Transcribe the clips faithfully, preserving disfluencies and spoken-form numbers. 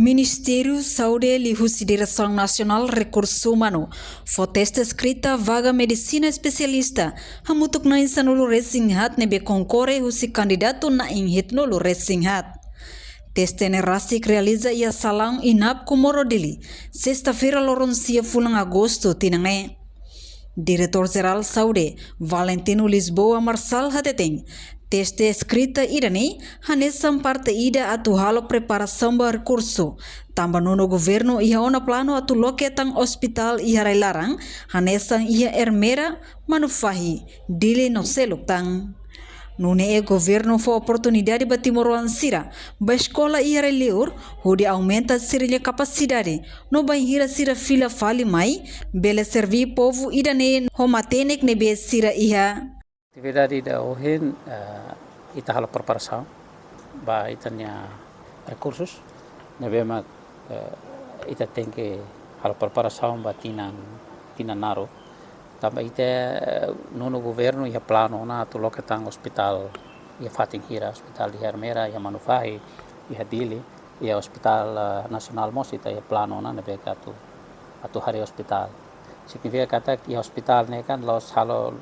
Ministériu Saúde liuhusi Diresaun Nasionál Rekursu Umanu fó teste eskrita vaga medisina espesialista hamutuk na'in sanulu-resin-haat ne'ebé konkorre husi kandidatu na'in hitunulu-resin-haat. Teste ne'e rasik realiza iha salaun INAP Comoro Dili, sesta-feira loron sia fulan Agostu tinan ne'e. Diretór Jerál Saúde, Valentino Lisboa Marçal hateten, teste eskrita ida-ne'e hanesan parte ida atu halo preparasaun ba rekursu, tanba nonu governu iha ona planu atu loke tan ospitál iha rai-laran, hanesan iha Ermera, Manufahi, Dili no seluk tan. Nune'e governu fó oportunidade ba timoroan sira bá eskola iha rai-liur, hodi aumenta sira-nia kapasidade, no bainhira sira fila fali mai, bele serví povu ida-ne'e ho matenek ne'ebé sira iha. Atividade ida ohin, eh, ita halo preparasaun ba ita-nia rekursus, ne'ebé mak, eh, ita tenke halo preparasaun ba tinan, tinan naruk. Tanba ita, eh, nonu governu iha planu ona atu loke tan ospitál iha fatin hira, ospitál iha Ermera, iha Manufahi, iha Dili, iha ospitál, eh, nasionál mós ita iha planu ona ne'ebé ke atu, atu harii ospitál. Signifika katak iha ospitál ne'e kan la'ós halo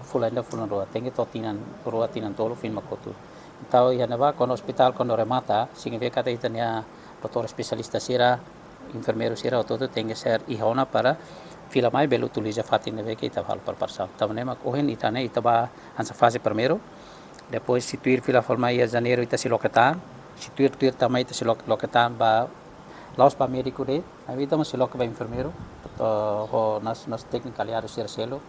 fulan ida fulan rua, tenke to'o tinan rua tinan tolu foin mak hotu. Entaun iha ne'ebá kuandu ospitál kuandu remata, signifika katak ita-nia doutór espesialista sira, enfermeiru sira hotu-hotu tenke ser iha ona para fila mai bele utiliza fatin ne'ebé ke ita halo preparasaun. Tanba ne'e mak ohin ita-nia ita bá hanesan faze primeiru, depois se tuir fila fali mai iha janeiru ita sei loke tan, se tuir tuir tan mai ita sei loke, loke tan ba la'ós ba médiku de'it, maibé ita mós sei loke ba enfermeiru, eh, ho na'as, na'as tékniku aliadu sira seluk,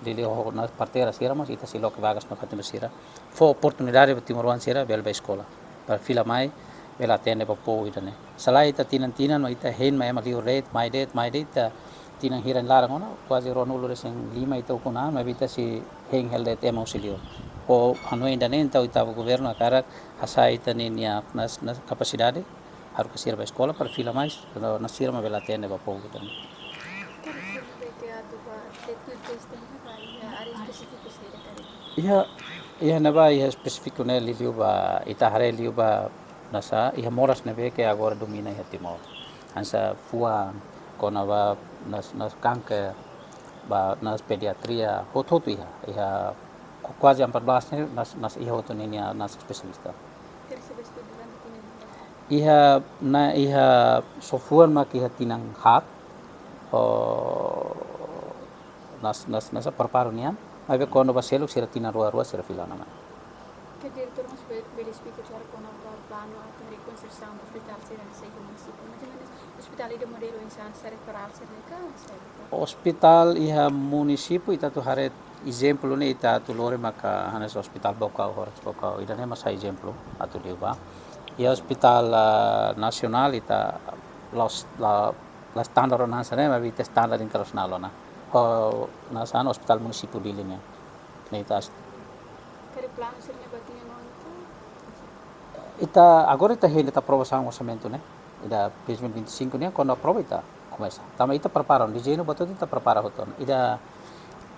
liuliu ho na'as parteira sira mós ita sei loke vagas ba fatin ba sira. Fó oportunidade ba timoroan sira bele bá eskola, para fila mai bele atende ba povu ida-ne'e. Se lae ita tinan-tinan, no ita hein mai ema liur de'it, mai de'it, mai de'it, ita tinan hira nia laran ona, kuaze ruanulu-resin-lima ita ukun an, maibé ita sei hein hela de'it ema husi liur. Ho hanoin ida-ne'e entaun ita-boot governu hakarak hasa'e ita-nia, nia na'as, na'as kapasidade, haruka sira bá eskola para fila mai, no, no sira mak bele atende ba povu ida-ne'e. Tuir sira ne'ebé ke atu bá, te-, tuir teste ne'e bá iha área espesífiku saida karik? Iha, iha ne'ebá iha espesífiku ne'e liuliu ba, ita haree liu ba na'sa, iha moras ne'ebé ke agora domina iha Timor. Hanesan fuan, kona-ba na'as, na'as kanker, ba na'as pediatria, hotu-hotu iha, iha ku-, kuaze empat belas ne'e na'as, na'as iha hotu ninia na'as espesialista. Tuir sira bá estuda durante tinan hira? Iha, na, iha só fuan mak iha tinan haat, ho na'as, na'as, na'as prepara nian, maibé kuandu ba seluk sira tinan rua-rua sira fila ona mai. Ke diretór mós be-, bele esplika klaru kona-ba planu atu rekonstrusaun ospitál sira hanesan iha munisípiu. Mais ou menus ospitál ida modelu oinsá, hanesan referál sira-ne'e ka, hanesan ida ka? Ospitál iha munisípiu ita atu haree ezemplu ne'e ita atu lori maka hanesan Ospitál Baucau, Horace Baucau. Ida-ne'e mak sai ezemplu atu liu ba. Iha ospitál, ah, nasionál ita la'ós, la, la standar ona hanesan ne'e, maibé ita standar internasionál ona. Ho na'sa ospitál munisípiu Dili nian. Ne'e ita as- Karik planu sira-ne'e ba tinan oin ka? Ita, agora ita hein de'it aprovasaun orsamentu ne'e. Ida dois mil e vinte e cinco nian, kuandu aprova ita komesa. Tanba ita prepara, dezeñu buat hotu ita prepara hotu. Ida,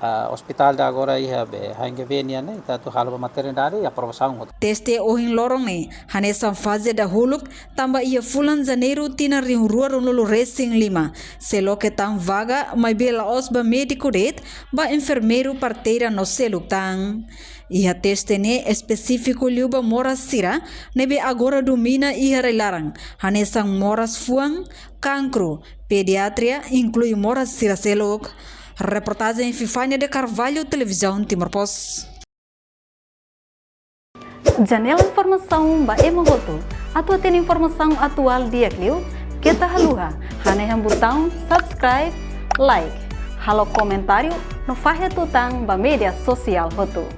ah, ospitál ida agora iha be, H N G V nian ne'e, ita atu halo ba maternidade, iha aprovasaun hotu. Teste ohin loron ne'e hanesan faze dahuluk, tanba iha fulan Janeiru tinan rihun rua ruanulu-resin-lima sei loke tan vaga, maibé la'ós ba médiku de'it, ba enfermeiru, parteira no seluk tan. Iha teste ne'e espesífiku liu ba moras sira ne'ebé agora domina iha rai-laran, hanesan moras fuan, kankru, pediatria, inklui moras sira seluk. Reportajen Fifania de Carvalho, Televizaun Timor Post. Janela informasaun ba ema hotu. Atu hatene informasaun atuál di'ak liu, keta haluha hanehan butaun subscribe, like, halo komentáriu no fahe tutan ba média sosiál hotu.